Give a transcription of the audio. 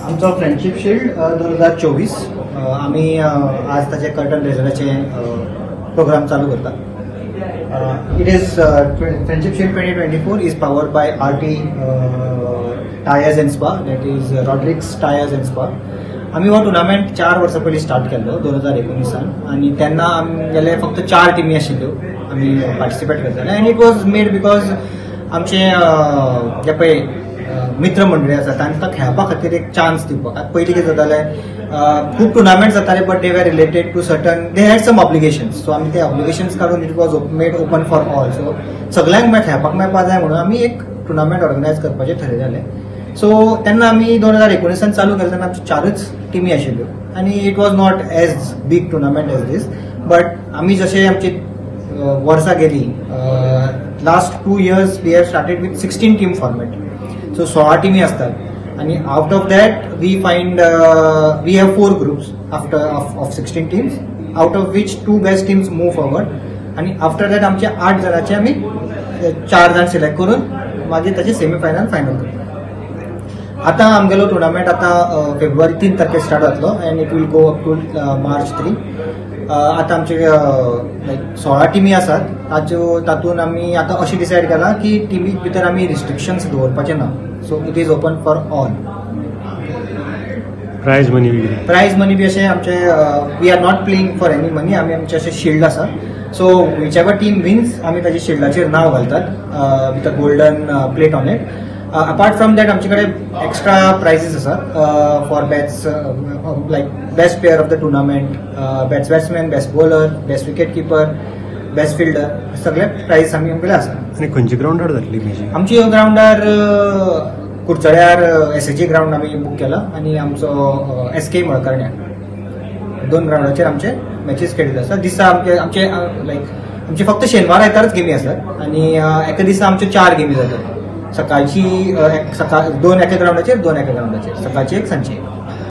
आमचो friendship shield 2024 आमी आज ताचे कर्टन रेजराचे प्रोग्राम चालू करता. It is Friendship Shield 2024 is powered by RT Tyres and Spa, that is Rodrigues Tyres and Spa. आमी हो टुर्नामेंट 4 वर्सां पयलीं स्टार्ट केल्लो 2019 आनी तेन्ना आमगेले फक्त 4 टिमी आशिल्ल्यो आमी पार्टिसिपेट करताले. And it was made because आमचे जे पळय मित्र मंडळी आसा तांकां खेळपा खातीर एक चान्स दिवपाक. आतां पयलीं कितें जातालें, खूब टुर्नामेंट जाताले but they were related to certain, they had some obligations. So आमी ते ऑब्लिगेशन्स काडून it was made open for all. So सगळ्यांक खेळपाक मेळपा जाय म्हणून आमी एक टुर्नामेंट ऑर्गनायज करपाचें ठरयलें. सो तेन्ना आमी 2019 चालू केलें तेन्ना आमच्यो 4 टिमी आशिल्ल्यो आनी it was not as big tournament as this. But आमी जशें आमची वर्सां गेली, last 2 years we have started with 16 team format. So 16 टिमी असतात आणि out of that we find we have 4 groups after of 16 teams, out of which 2 best teams move forward. आणि after that आमचे 8 जणांचे आमी 4 जण सिलेक्ट करून मागीर ताचे सेमीफायनल फायनल करता. आता आमगेलो टुर्नामेंट आता फेब्रुवारी 3 तारखेर स्टार्ट जातलो and it will go up to March 3. आता आमचे लायक 16 टिमी आसात ताच्यो तातूंत आमी आतां अशें डिसायड केलां की टिमी भितर आमी रिस्ट्रिक्शन्स दवरपाचे ना. So it is open for all. Prize money be prize money बी अशें आमचे we are not playing for any money. आमी आमचे अशें शिल्ड आसा, so which ever team wins आमी ताजे शिल्डाचेर नांव घालतात with a golden plate on it. Apart from that आमचे कडेन एक्स्ट्रा प्रायजीस आसात for best like best player of the tournament, best batsman, best bowler, best wicket keeper, best fielder, सगळे prize आमी आमगेले आसा. आनी खंयच्या ग्रावंडार जातली मॅची? आमची ग्रावंडार कुडचड्यार एसएजी ग्रावंड आमी बूक केला आनी आमचो एसके मळकर्ण्या, 2 ग्रावंडाचेर आमचे मॅचीस खेळिल्ले आसा. दिसा आमचे आमचे लायक आमचे फक्त शेनवार आयतारच गेमी आसात आनी एका दिसा आमच्यो 4 गेमी जातात. सकाळची सकाळ 2 एका ग्रावंडाचेर, 2 एका ग्रावंडाचेर, सकाळची 1 सांजची 1.